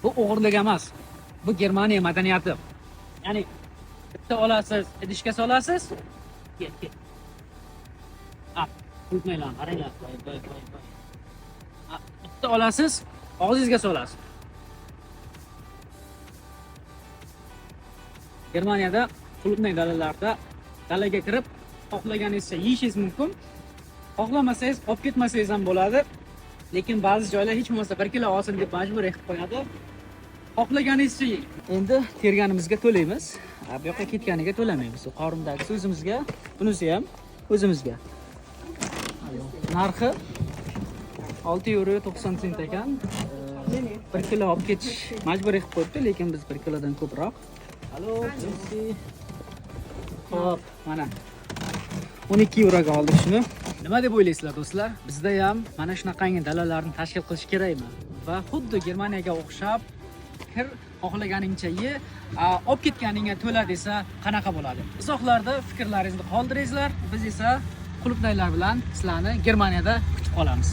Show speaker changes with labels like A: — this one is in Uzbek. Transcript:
A: Bu o'g'irlik emas. Bu Germaniya madaniyati. Ya'ni bitta olasiz, idishga solasiz. Kel, kel. Ha, qulupnaylarni qaranglar. Voy, voy, voy, voy. Ha, bitta olasiz, og'zingizga solasiz. Germaniyada qulupnay dalalarda dalaga kirib xohlaganingizcha yeyishingiz mumkin. Xohlamasangiz olib ketmasangiz ham bo'ladi. Lekin ba'zi joylar hech bo'lmasa 1 kilo olsin deb majburiy qilib qo'yadi. Xohlaganingizcha yeng. Endi terganimizga to'laymiz. Bu yoqqa ketganiga to'lamaymiz. Qorindagisi o'zimizga, bunisi ham o'zimizga. Narxi 6 yevro 90 sent ekan. 1 kilo olib ketish majburiy qilib qo'yibdi, lekin biz 1 kilodan ko'proq. Alo, merci. Xo'p, mana 12 yevroga oldik shuni. Nima deb o'ylaysizlar do'stlar? Bizda ham mana shunaqangi dalalarni tashkil qilish kerakmi? Va xuddi Germaniyaga o'xshab kir xohlaganingcha ye, olib ketganingga to'la desa qanaqa bo'ladi? Izohlarda fikrlaringizni qoldiringizlar. Biz esa qulupnaylar bilan sizlarni Germaniyada kutib qolamiz.